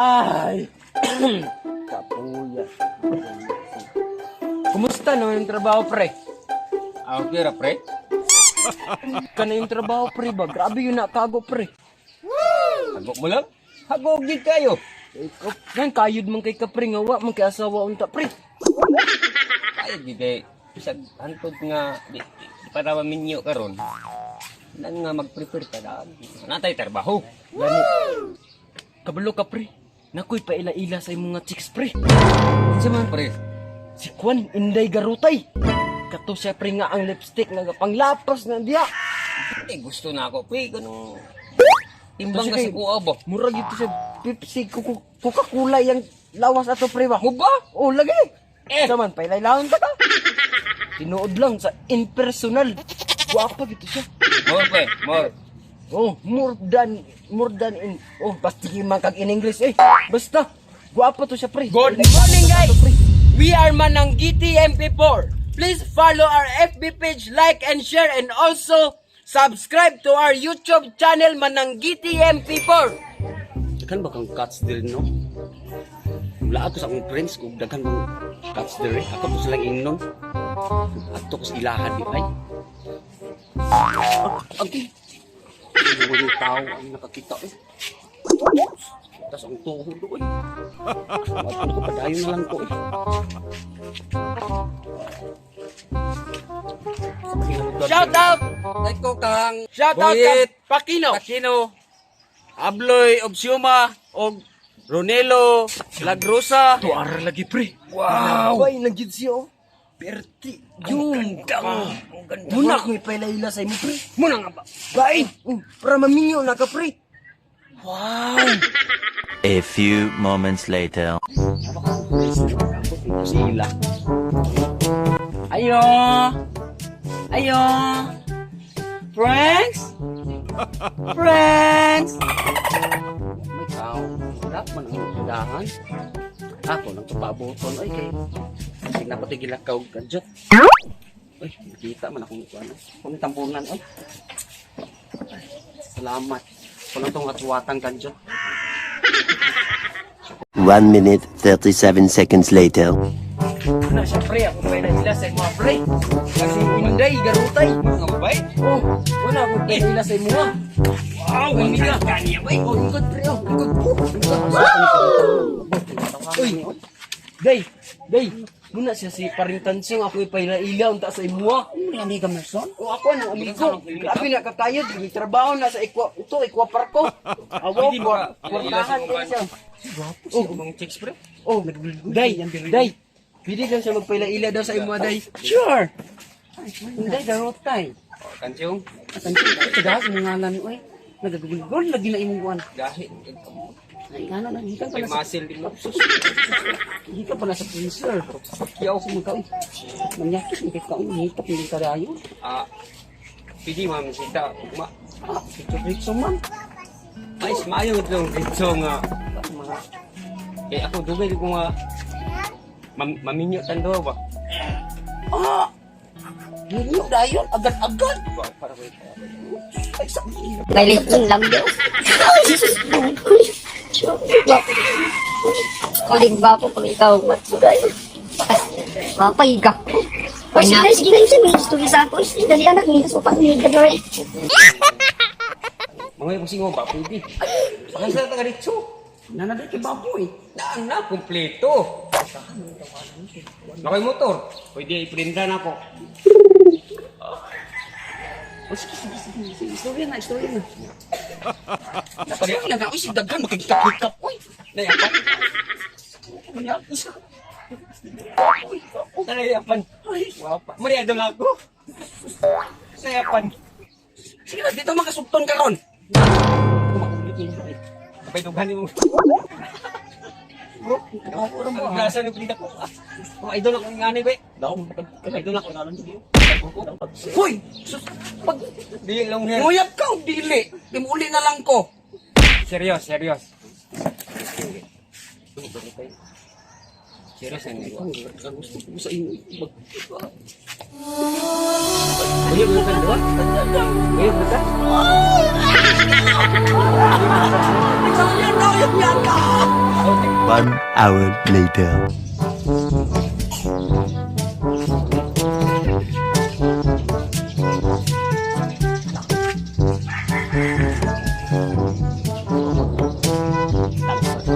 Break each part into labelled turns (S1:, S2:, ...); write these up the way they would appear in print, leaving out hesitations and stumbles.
S1: Ay! Kapuya. Kumusta naman yung trabaho, pre?
S2: Ah, okay ra, pre.
S1: Kana yung trabaho, pre ba? Grabe yun nakago, pre.
S2: Hagok mo lang. Hagok gid kayo.
S1: Ikaw, yan, kayod man kay ka, pre, nga wa man kay asawa unta, pre.
S2: Kaya gid kay bisag hantod nga di pa ra minyo karon. Nan nga mag-prepare ta daan. Natay trabaho.
S1: Gani. Kabalo ka, pre. Nakoy paila-ila sa imong nga chicks, pre.
S2: Unsa man, pre?
S1: Si Kwan, Inday Garutay. Kato siya, pre, nga ang lipstick nga panglapas na diya.
S2: Eh, gusto na ako, pre. Ganun. Timbang
S1: Kasi
S2: ka sa
S1: kay-
S2: kuha ba?
S1: Murag ito siya, Pepsi, Coca-Cola yung lawas ato, pre ba?
S2: Mo ba?
S1: Oh, lagi.
S2: Eh.
S1: Sa man, pailailaon ka ta. Tinuod lang sa impersonal. Guwapa gito siya.
S2: More, pre. More.
S1: Oh, more than in, oh, basta di man kag in English eh. Basta, guwapa to siya, pre.
S3: Good morning, guys! We are Mananggiti MP4. Please follow our FB page, like and share, and also subscribe to our YouTube channel, Mananggiti MP4.
S4: Daghan ba kang cats diri, no? Wala ako sa akong friends kung daghan bang cats diri. Ako to silang ingnon. Adto ko sa ilahan di ay. Ah, agi. Ano yung tao ang nakakita eh. Tapos ang tuhod eh. Ano ko, padayon na lang ko eh.
S3: Shout out!
S4: Ko kang
S3: Shout out
S4: Boyet.
S3: kay Pakino!
S4: Aquino, Abloy Obsiuma og Ronelo Lagrosa.
S1: Tuara lagi, pre. Wow! Bay, nanggid siya, oh. Perti. Yung. Ganda. Muna akong ipailaila sa imo, pre.
S3: Muna nga ba?
S1: Bay! Oh, para maminyo na ka, pre.
S5: A few moments later.
S4: Sila.
S3: Ayo! Ayo! Friends? Friends!
S4: May tao. Wala man ang tindahan. Ako lang ito paaboton. Ay, kay. Tignan ko tigil ka og kadyot. Ay, nakita man akong ano. Kung tampunan, ay. Salamat. Kung itong atuwatan kadyot.
S6: 1 minute, 37 seconds later.
S1: Muna siya, pre. Ako pailaila sa imo, pre. Kasi Inday Garutay.
S2: Mga babae.
S1: Oh, wala akong pailaila sa imo, ah.
S2: Wow, ang ganda niya, bay.
S1: Oh, ingkod, pre, oh. Ingkod. Uy, Day, Day. Muna siya si paring tansong ako ipailaila unta sa imo, ah.
S4: Ano nga amiga Merson?
S1: Oh, ako ang amigo. Grabe na kakayod. May trabaho na sa Ikwa, ito, Ikwa Parko. Awo,
S2: Hindi mo ka-
S1: kwartahan ko siya.
S2: Oh, mga chicks, pre.
S1: Oh, Day, Day. Pwede lang siya magpailaila daw sa imo, Day.
S4: Sure! Ay, Inday, garotay.
S2: Oh, kansyong.
S4: Atensyon, tagahas mo ngalan, oy. Nagagulgol, lagi na imong kuan.
S2: Gahi.
S4: Ay, ano na, gikan pa
S2: May
S4: na sa,
S2: muscle din mo.
S4: gikan pa na sa freezer. Kiyaw sa mga kaon. Manyakis, mga kaon, ngitap, hindi kadayon.
S2: Ah, pwede mamisita. Ugma.
S4: Ah, picture man.
S2: Ay, maayo itong dito nga.
S4: Mga
S2: Eh, ako dugay ko nga maminyo tando ba?
S4: Ah! Ninyo dayon, agad-agad.
S2: Ba, para ko.
S4: Ay, sa
S7: Galing lang daw. Kuling ba po pag ikaw matsugay? Mapay ka. Oy, sige, sige, sige, sige, sige, sa ako. Sige, dali anak, hindi ka supat, hindi ka dali.
S2: Mga yung singo ba pwede. Baka sa taga dito.
S4: Nanaday kay baboy.
S2: Naan na kompleto. Nakoy motor. Pwede iprinda na ako.
S4: O, sige, sige, sige, sige. Istorya na, istorya na. Napasaya na, uy, si daghan, makikap-hikap, uy.
S2: Nayapan.
S4: Manyakis.
S2: Nayapan.
S4: Ay,
S2: Wapa. Maria idol ako. Nayapan.
S4: sige na, dito makasugton ka ron.
S2: Kapay dughan mo.
S4: Bro, ako mo.
S2: Ang grasa ng prinda ko. Oh, idol ako ng anay ba? Idol ako.
S4: Hoy! Sus, pag
S2: Di long hair.
S4: nguyap ka o dili, dimuli na lang ko.
S2: Serious, serious. Serious na niya.
S4: Gusto ko sa inyo. Mag
S2: Uyab mo ka, di ba? Uyab mo ka?
S6: 1 hour later.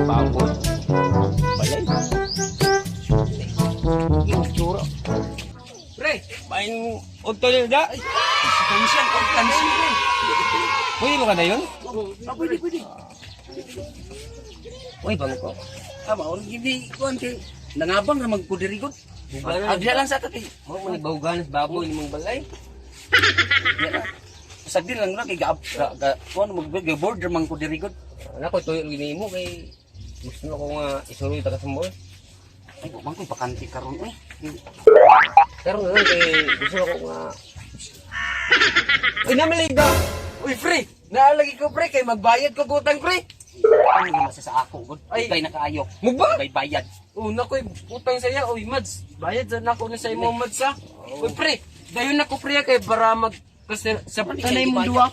S2: Baboy. Balay. Yung tsura.
S3: Pre,
S2: Bain udto nila da.
S4: Tansyan, oh, tansyan, pre.
S2: Pwede mo ka na yun?
S4: Ah, pwede, pwede.
S2: Uy, bangko.
S4: Ah, maon gini kuan kay nangabang ra magkudirigod. Ah, diya lang sa ato kay.
S2: Mo man bahuganas baboy nimong balay.
S4: Sagdi lang na kay ga, ga, ga kuan mag ga border man kudirigod.
S2: Nako tuyo gini mo kay gusto na ko nga isuroy ta ka sa mall.
S4: Ay, wa man ko'y bakante karon oy.
S2: Pero nga kay gusto na ko nga. Uy, namali ka.
S3: Uy, pre, naalagi ko pre kay magbayad ko utang pre.
S4: Ano naman sa ako gud.
S3: Ay.
S4: Ay, nakaayo.
S2: Mugba?
S4: Bay bayad.
S3: Una ko'y utang saya, uy Mads, bayad sa nako na sa imo Mads ha. Uy pre, dayon ako pre kay para mag kasi sa tanay mo duwa.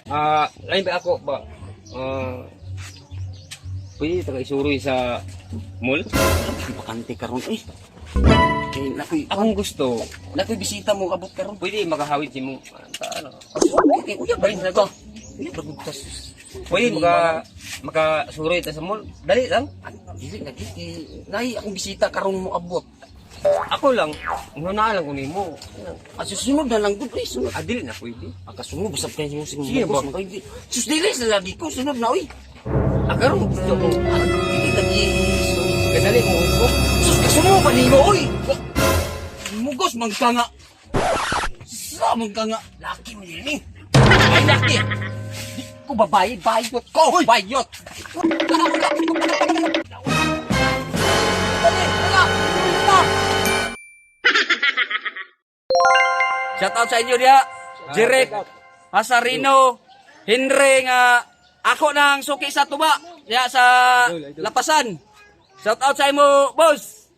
S2: Ah, lain ba ako ba? Ah, pwede ta ka isuroy sa mall?
S4: Ay, bakante karon oy. Kay nakoy
S2: Akong gusto,
S4: nakoy bisita mo abot karon.
S2: pwede makahawid si mo. Ano?
S4: Kay uya ba ko? Uya ba gud tas.
S2: Pwede makasuroy ta sa mall. Dali lang.
S4: Dili na gid kay nay akong bisita karon mo abot.
S2: Ako lang, una lang ko nimo.
S4: Ah, susunod na lang gud oy, sunod.
S2: Ah, dili na pwede.
S4: Ah, kasunod basta kayo mo
S2: Sige ba?
S4: Sus dili sa lagi ko sunod na oy.
S2: Ah, karon gusto ko.
S4: Ah, dili lagi.
S2: Kadali ko ko.
S4: Sus kasunod pa nimo oy. Mugos man ka nga. Sa man ka nga. Laki mo ni. Ay laki. Di ko babae, bayot ko, bayot.
S3: Shout out sa inyo diha. Jerek, Hasarino, Henry nga ako nang suki sa tuba diha sa Lapasan. Shout out sa imo, boss.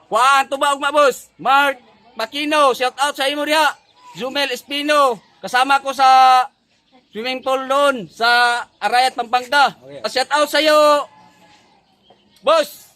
S3: Kuan tuba ugma boss. Mark Makino, shout out sa imo diha. Jumel Espino, kasama ko sa swimming pool doon sa Arayat, Pampanga. Shout out sa iyo, boss.